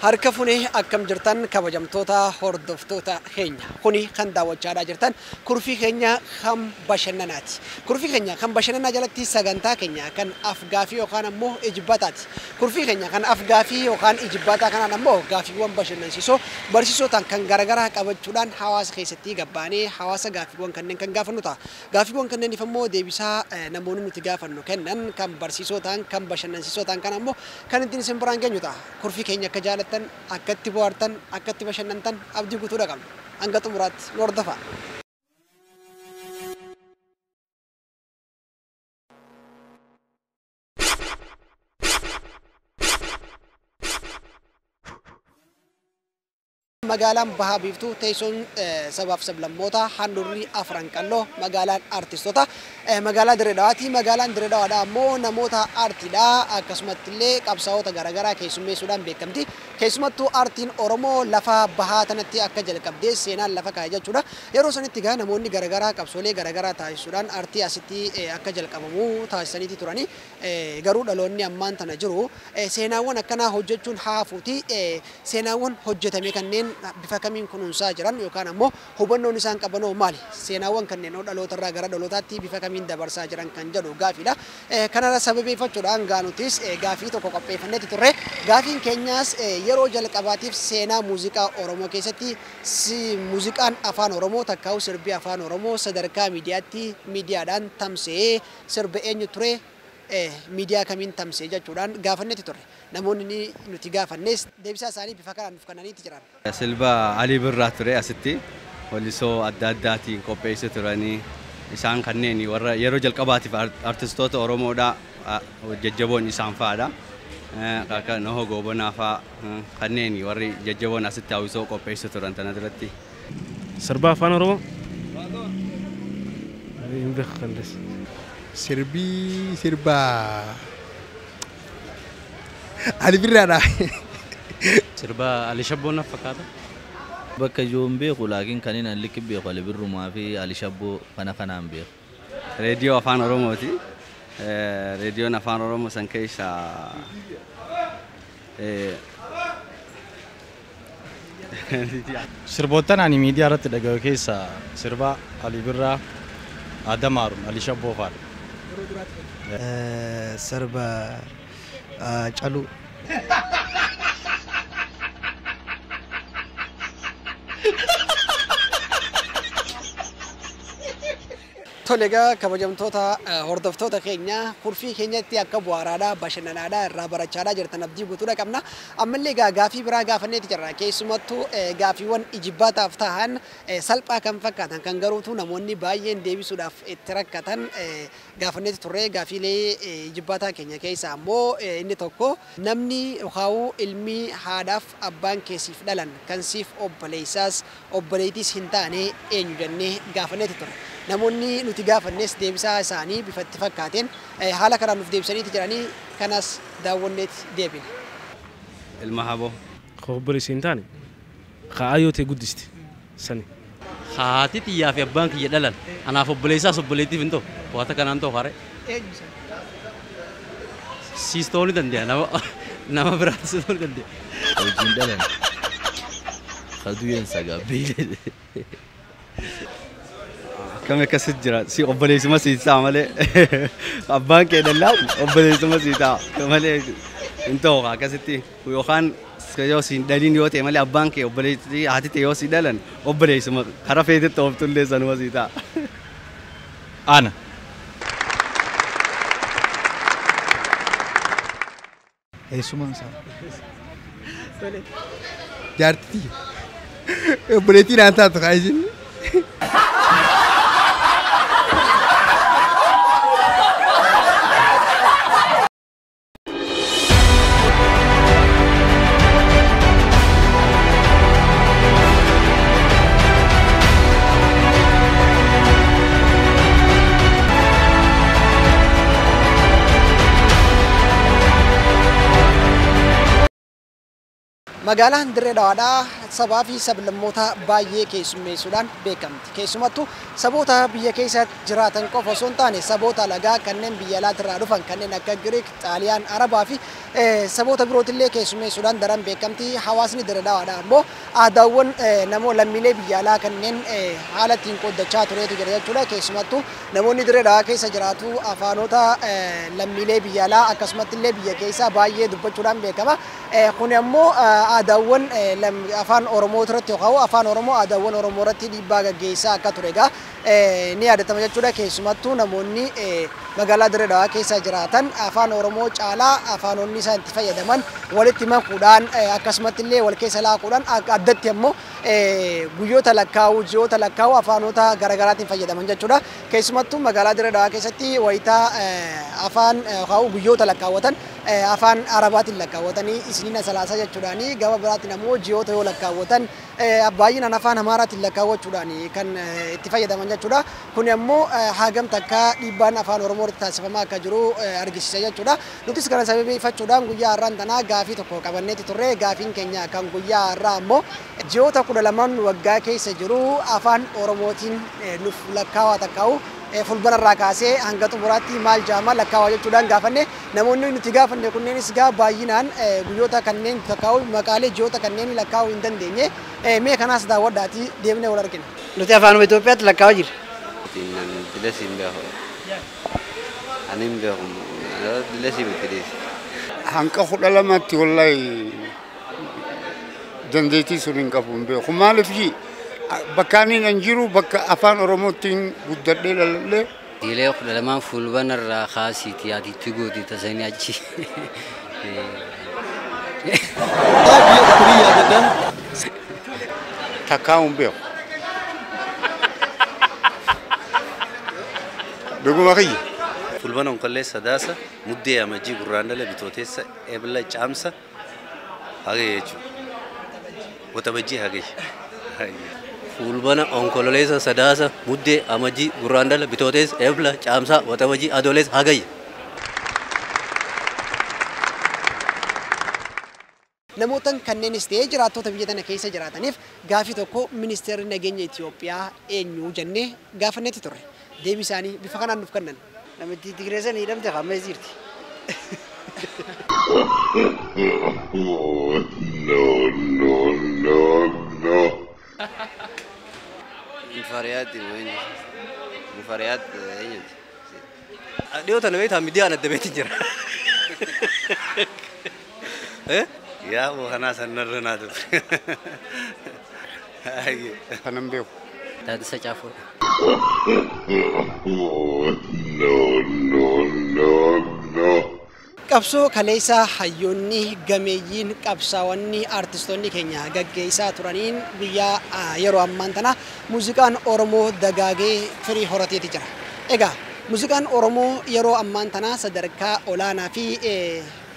Harka funee akkam jirtan kabajamtoota hordoftoota keenya. Kuni kan daawwachaadhaa jirtan kurfii keenya kan bashannanaati. Kurfii keenya kan bashannanaa jalatti sagantaa keenya kan afgaafii yookaan ammoo ijibbataati. Kurfii keenya kan afgaafii yookaan ijibbataa kanaan ammoo gaafiiwwan bashannansiisoo barsiisoo ta'an kan garaagaraa qabachuudhaan hawaasa keessatti gabbaanee hawaasa gaafiiwwan kanneen kan gaafannu ta'a. Gaafiiwwan kanneeniif ammoo deebisaa namoonni nuti gaafannu kennan kan barsiisoo ta'an kan bashannansiisoo ta'an kan ammoo kan ittiin isin biraan geenyu ta'a. Kurfii keenya akka jaallattan akkatti bohaartan akkatti bashannantan abdii guutuudha qabna. Hanga xumuraatti nu hordofaa. Magaalaan Bahaa Biiftuu teessoon sabaaf sablammoota handhuurri afran qalloo magaalaan artistoota magaalaa Dirree Dhawaati. Magaalaan Dirree Dhawaadhaa ammoo namoota aartiidhaa akkasumatti illee qabsaa'ota garaagaraa keessummeessuudhaan beekamti. Keessumattuu aartiin Oromoo lafa bahaa tanatti akka jalqabdee seenaan lafa kaa'e jechuudha. Yeroo sanitti egaa namoonni garaagaraa qabsoolee garaagaraa taasisuudhaan aartii asitti akka jalqabamu taasisaniiti turani. Garuu dhaloonni ammaan tana jiru seenaawwan akkanaa hojjechuun haafuuti. Seenaawwan hojjetame kanneen bifa kamiin kunuunsaa jiran yookaan ammoo hubannoon isaan qabanoo maali? Seenaawwan kanneen dhaloota irraa gara dhalootaatti bifa kamiin dabarsaa jiran kan jedhu gaafiidha. Kanarra sababeeffachuudhaan gaanutis gaafii tokko qopheeffanneeti turre. Gaafiin keenyaas yeroo jalqabaatiif seenaa muuziqaa Oromoo keessatti muuziqaan afaan Oromoo takkaa'u sirbi afaan Oromoo sadarkaa miidiyaatti miidiyaadhaan tamsa'ee sirba eenyu ture miidiyaa kamiin tamsa'e jechuudhaan gaafanneeti turre. Namoonni nuti gaafannes deebisaa isaanii bifa kanaan nuuf kennaniiti jiran. Silba Alii Birraa ture asitti wallisoo adda addaatiin qopheesse turanii isaan kanneen warra yeroo jalqabaatiif artistoota Oromoodhaa jajjaboon isaan fa'aadha. Akka Nohoo Goobonaa fa'aa kanneen warri jajjaboon asitti hawwisoo qopheesse turan tana duratti. Sirba afaan Oromoo? Hin beeku kan. Sirbii sirba Ali Birraadha. Sirba Ali Shabboo na fakkaata. Bakka ijoo hin beeku laakiin kan inni likki beeku Ali Birrumaa fi Ali Shabboo kana kanaan beeku. Reediyoo afaan Oromooti. Reediyoon afaan Oromoo san keessa Sirboottan ani miidiyaa irratti dhagahu keessaa sirba Ali Birraa, Adam Haruun, Ali Shabboo fa'aadha. Sirba Caluu. Tole egaa kabajamtoota hordoftoota keenya kurfii keenyatti akka bu'aaraadhaa bashannanaadhaa irraa barachaadhaa jirtan abdii guutuudha qabna. Ammallee egaa gaafii biraa gaafanneeti jirra. Keessumattuu gaafiiwwan ijibbaataaf ta'an salphaa kan fakkaatan kan garuutu namoonni baay'een deebisuudhaaf itti rakkatan gaafanneeti turre. Gaafiilee ijibbaataa keenya keessaa ammoo inni tokko namni yookaan ilmi haadhaaf abbaan keessiif dhalan kan siif obboleessaas obboleettiis hin taane eenyu jennee gaafanneeti turre. Namoonni nuti gaafannes deebisaa isaanii bifa itti fakkaateen haala kanaan nuuf deebisaniiti jiranii kanas daawwanneeti deebine. Ilma Haboo. Obboleessi hin taane ka'aa ta'e guddisti sani. Haati xiyyaa fi abbaan kiyya dhalan anaaf obboleessaas obboleettiif hin ta'u waata kanaan ta'u haree. Eenyu sana? Siis ta'uu ni danda'a nama biraas ta'uu ni danda'a. Hojiin dhalan. Kaduyyeen sagaa beelee. Akkam akkasitti jira si obboleessuma sii ta'a malee abbaan kee dhallaa obboleessuma sii ta'a malee hin ta'u akkasitti yookaan yoo siin dhaliin yoo ta'e malee abbaan kee obboleessi haati ta'e yoo sii dhalan obboleessuma karaa feetetti ooftullee sanuma sii ta'a. Ana. Eessumaan isaa. Jaartii obboleettii naan taatu kaa isin. Magaalaan Dirree Dhawaadhaa sabaa fi sablammoota baay'ee keessummeessuudhaan beekamti. Keessumattuu saboota biyya keessa jiraatan qofa osoo hin taane saboota alagaa kanneen biyya alaatirraa dhufan kanneen akka Giriik, Xaaliyaan, Arabaa fi saboota birootillee keessummeessuudhaan daran beekamti. Hawaasni Dirree Dhawaadha ammoo aadaawwan namoota lammiilee biyya alaa kanneen haala ittiin qooddachaa turetu jira jechuudha. Keessumattuu namoonni Dirree Dhawaa keessa jiraatu afaanota lammiilee biyya alaa akkasumatti illee biyya keessaa baay'ee dubbachuudhaan beekama. Kun ammoo aadaawwan afaan Oromoo irratti yookaan afaan Oromoo aadaawwan Oromoo irratti dhiibbaa gaggeessaa akka ture egaa ni yaadatama jechuudha. Keessumattuu namoonni magaalaa Dirree Dhawaa keessa jiraatan afaan Oromoo caalaa afaanonni isaan itti fayyadaman walitti makuudhaan akkasumatti illee wal keessa laaquudhaan addatti ammoo guyyoota lakkaa'uu ji'oota lakkaa'uu afaanota garaagaraatiin fayyadaman jechuudha. Keessumattuu magaalaa Dirree Dhawaa keessatti wayitaa afaan yookaan guyyoota lakkaawwatan afaan Arabaatiin lakkaawwatanii isniina salaasa jechuudhaani gama biraatiin ammoo ji'oota yoo lakkaawwatan baay'inaan afaan Amaaraatiin lakkaawwachuudhaan kan itti fayyadaman jechuudha. Kun ammoo hagam takka dhiibbaan afaan Oromoo irratti taasifamaa akka jiru argisiisa jechuudha. Nutis kana sababeeffachuudhaan guyyaa har'aan tanaa gaafii tokko qabanneeti turre. Gaafiin keenya kan guyyaa har'aa ammoo ji'oota 12 waggaa keessa jiru afaan Oromootiin nuuf lakkaawaa takkaa'u fulbanarraa kaasee hanga xumuraatti maal jaama lakkaawaa jechuudhaan gaafanne. Namoonni nuti gaafanne kunneenis gaa baay'inaan guyyoota kanneen lakkaa'uu maqaalee ji'oota kanneen lakkaa'uu hin dandeenye. Mee kanaas daawwadhaatii deemnee wal argina. Nuti afaanuma Itoophiyaatti lakkaa'aa jirra. Dilesi hin beeku. Ani hin beeku. Dilesi miti dhiisi. Hanqa 12tti wallahi dandeettii sun hin qabu hin beeku. Maaliif bakka ani hin jiru bakka afaan Oromootiin guddadhee dhaladhee. Diilee 12 fulbanarraa kaasiiti adiitti gooti tasanii achi. Takkaa hin beeku. Dhuguma kiyya. Fulbana Onkollee Sadaasa, Muddee Amajjii Gurraandhala Bitooteessa Ebla Caamsa Hagayya jechuudha. Waxabajjii Hagayya. Fulbana Onkololeessa Sadaasa, Muddee Amajjii Gurraandhala Bitooteessa Ebla Caamsaa Waxabajjii Adoolessa Hagayya. Namoota kanneenis ta'ee jiraattota biyya tana keessa jiraataniif gaafii tokko ministeerri nageenya Itoophiyaa eenyu jennee gaafanneeti turre. Deebii isaanii bifa kanaan nuuf kennan. Namitti Tigree sana hidhamte hamma jirti. No, no, no, no. Mufariyaatti eenyu? Mufariyaat eenyuti? Dhiyoo tana beektaa miidiyaan adda beetti jira. Yaa kanaa sanarra naa dhufe. Kanan beeku. Taadisa Caafoo. No, no, no, no. Qabsoo kaleessa hayyoonni gameeyyiin qabsaawwanni artistoonni keenya gaggeessaa turaniin guyyaa yeroo ammaan tana muuziqaan Oromoo dagaagee firii horateeti jira. Egaa muuziqaan Oromoo yeroo ammaan tana sadarkaa olaanaa fi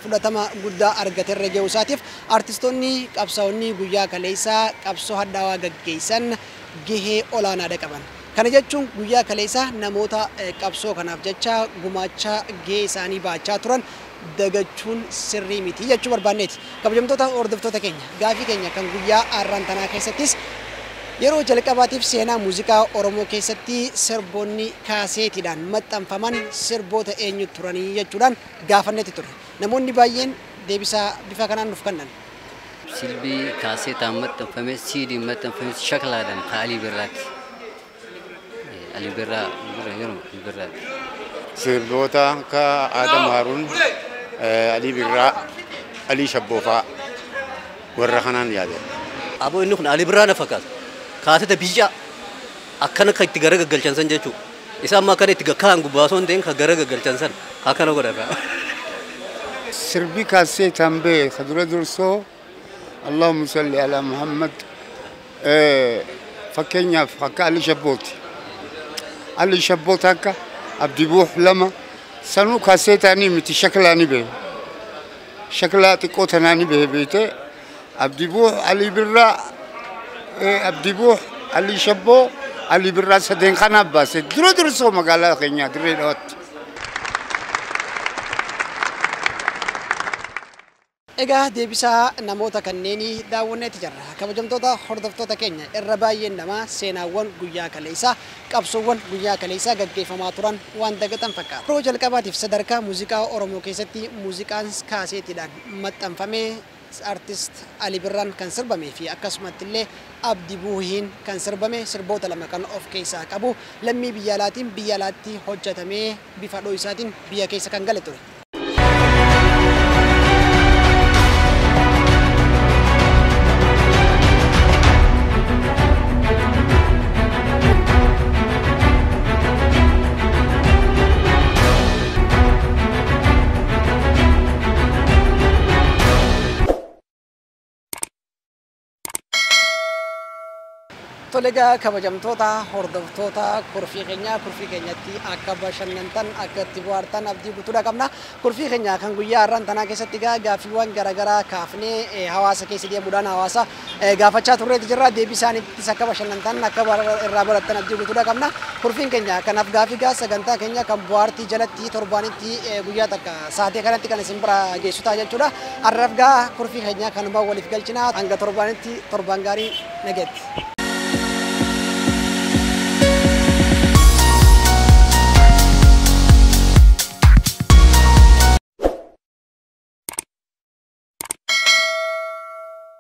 fudhatama guddaa argateerra gahuu isaatiif artistoonni qabsaa'onni guyyaa kaleessaa qabsoo hadhaawaa gaggeessan gahee olaanaadha qaban. Kana jechuun guyyaa kaleessaa namoota qabsoo kanaaf jecha gumaacha gahee isaanii baachaa turan dagachuun sirrii miti jechuu barbaanneeti. Kabajamtoota hordoftoota keenya gaafii keenya kan guyyaa har'aan tanaa keessattis yeroo jalqabaatiif seenaa muuziqaa Oromoo keessatti sirboonni kaaseetiidhaan maxxanfaman sirboota eenyu turanii jechuudhaan gaafanneeti turre. Namoonni baay'een deebisaa bifa kanaan nuuf kennan. Silbii kaaseetaan maxxanfame, siidiin maxxanfame shaklaadhaan ka Alii Birraati. Alii Birraa yeroo Alii Birraati. Sirboota akka Adam Haruun, Alii Birraa, Alii Shabboofaa warra kanaan yaadadha. Aboo inni kun Alii Birraa na fakkaata. Kaaseta biyya akkana kan itti garagaggalchan san jechuudha. Isa amma akkana itti kaan gubbaa osoo hin ta'in kan garagaggalchan san akkana godhata. Sirbi kaaseetaan ba'e ka dura dursoo Allahumma salli ala Muhammad fakkeenyaaf akka Ali Shabbooti. Ali Shabboot akka Abdi Buux lama sanuu kaaseetaanii miti shaklaanii ba'e. Shaklaa xiqqoo tanaanii ba'e beekte Abdi Buux Ali Birraa Abdi Buux Ali Shabboo Ali Birraa sadeen kanaaf baase dura dursoo magaalaa keenyaa Dirree Dhawaatti. Egaa deebisaa namoota kanneenii daawwanneeti jirra. Kabajamtoota hordoftoota keenya, irra baay'een namaa seenaawwan guyyaa kaleessaa, qabsoowwan guyyaa kaleessaa gaggeeffamaa turan waan dagatan fakkaata. Yeroo jalqabaatiif sadarkaa muuziqaa Oromoo keessatti muuziqaan kaaseetiidhaan maxxanfamee artist Ali Birraan kan sirbamee fi akkasumatti illee Abdi Buuhiin kan sirbame, sirboota lama kan of keessaa qabu, lammii biyya alaatiin biyya alaatti hojjetamee bifa dho'isaatiin biyya keessa kan gale ture. Tole egaa, kabajamtoota hordoftoota kurfii keenyaa, kurfii keenyatti akka bashannantan, akka itti bohaartan abdii guutuudha qabna. Kurfii keenya kan guyyaa har'aan tanaa keessatti egaa gaaffiiwwan garaagaraa kaafnee hawaasa keessa deemuudhaan hawaasa gaafachaa turreeti jirra. Deebii isaaniittis akka bashannantan, akka irraa barattan abdii guutuudha qabna. Kurfiin keenya kanaaf gaaffii gaa sagantaa keenya kan bohaartii jalatti torbaanitti guyyaa takka sa'aatii kanatti kan isin bira geessu ta'a jechuudha. Har'aaf gaa kurfii keenya kanuma waliif galchina. Hanga torbaanitti torbaan gaarii, nageetti.